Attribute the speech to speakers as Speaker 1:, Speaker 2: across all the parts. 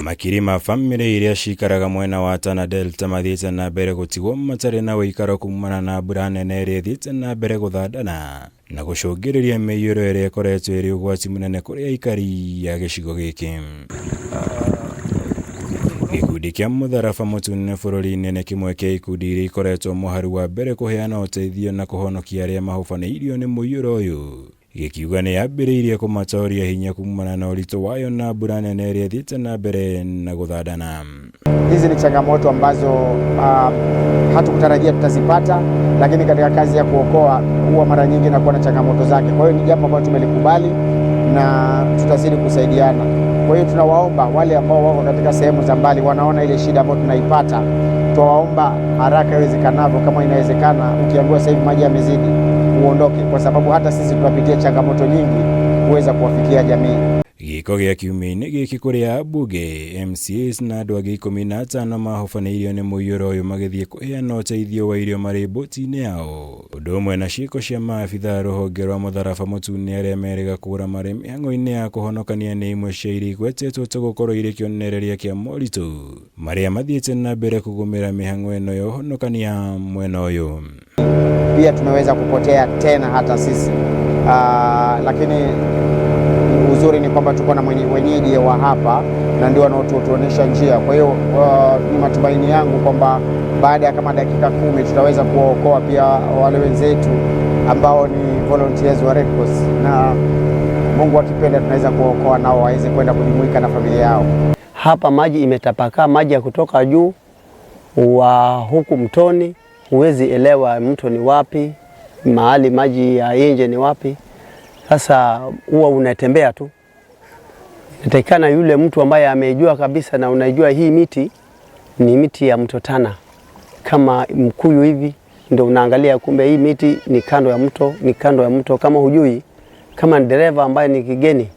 Speaker 1: Makiri ma bamĩrĩ iria cikaraga mwena wa Tana Delta mathiĩte na mbere gũtigwo matarĩ na ũikaro kumana na mbura nene ĩrĩa ĩthiĩte na mbere gũthandana na gũcũngĩrĩria mĩiyũro ĩrĩa ĩkoretwo ĩrĩ ũgwati mũnene kũrĩ aikari a gĩcigo gĩkĩ. Gĩkundi kĩa Mũtharaba Mũtune bũrũri-inĩ nĩ kĩmwe kĩa ikundi iria ikoretwo mũharu wa mbere kũheana ũteithio na kũhonokia arĩa mahobanĩirio nĩ mũiyũro ũyũ. Gĩkiuga nĩ yambĩrĩirie kũmatooria hinya kumana na ũritũ wayo na mbura nene ĩrĩa ĩthiĩte na mbere na gũthandana.
Speaker 2: Hizi ni changamoto ambazo hatukutarajia tutazipata, lakini katika kazi ya kuokoa huwa mara nyingi inakuwa na changamoto zake. Kwa hiyo ni jambo ambalo tumelikubali na tutazidi kusaidiana. Kwa hiyo tunawaomba wale ambao wako katika sehemu za mbali, wanaona ile shida ambayo tunaipata, tuwaomba haraka iwezekanavyo, kama inawezekana, ukiambiwa sasa hivi maji yamezidi, uondoke, kwa sababu hata sisi tunapitia changamoto nyingi kuweza kuwafikia jamii.
Speaker 1: Gĩko gĩa kiumia-inĩ gĩkĩ kũrĩa ambunge, MCAs na andũ angĩ 15 mahobanĩirio nĩ mũiyũro ũyũ magĩthiĩ kũheana ũteithio wa irio marĩ mbũti-inĩ yao, ũndũ ũmwe na ciĩko cia maabitha a rũhonge rwa Mũtharaba Mũtune arĩa merĩga kũra marĩ mĩhang'o-inĩ ya kũhonokania nĩ imwe cia iria igwetetwo ta gũkorwo irĩ kĩonereria kĩa moritũ marĩa mathiĩte na mbere kũgũmĩra mĩhang'o ĩno ya ũhonokania mwena ũyũ.
Speaker 2: Pia tumeweza kupotea tena hata sisi, lakini uzuri ni kwamba tuko na wenyeji wa hapa na ndio wanaotuonyesha njia. Kwa hiyo ni matumaini yangu kwamba baada ya kama dakika 10 tutaweza kuwaokoa pia wale wenzetu ambao ni volunteers wa Red Cross, na Mungu akipenda tunaweza kuwaokoa nao waweze kwenda kujumuika na familia yao.
Speaker 3: Hapa maji imetapakaa, maji ya kutoka juu wa huku mtoni, huwezi elewa mto ni wapi, mahali maji ya nje ni wapi. Sasa huwa unatembea tu. Inatakikana yule mtu ambaye amejua kabisa na unajua hii miti ni miti ya mto Tana, kama mkuyu hivi, ndio unaangalia kumbe hii miti ni kando ya mto, ni kando ya mto. Kama hujui, kama dereva ambaye ni kigeni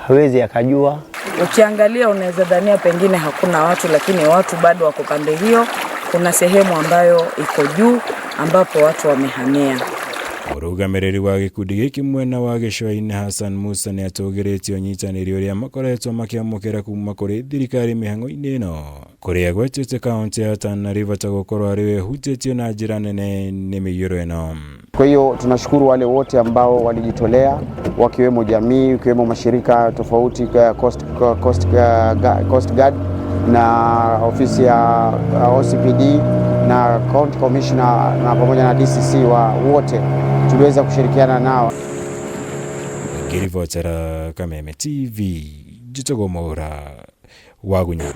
Speaker 3: hawezi akajua.
Speaker 4: Ukiangalia unaweza dhania pengine hakuna watu, lakini watu bado wako pande hiyo. Kuna sehemu ambayo iko juu ambapo watu wamehamia.
Speaker 1: Mũrũgamĩrĩri wa gĩkundi gĩkĩ mwena wa gĩcũa-inĩ Hassan Musa nĩ atũgĩrĩtie ũnyitanĩri ũrĩa makoretwo makĩamũkĩra kuma kũrĩ thirikari mĩhang'o-inĩ ĩno, kũrĩa agwetete kaunti ya Tana River ta gũkorwo arĩ ĩhutĩtio na njĩra nene nĩ mĩiyũro ĩno.
Speaker 2: Kwa hiyo tunashukuru wale wote ambao walijitolea, wakiwemo jamii, wakiwemo mashirika tofauti, Coast Guard na ofisi ya OCPD na County Commissioner na pamoja na DCC wa wote tuliweza kushirikiana nao.
Speaker 1: Ngĩribotera Kameme TV, njĩtagwo Mwaura wa Gunya.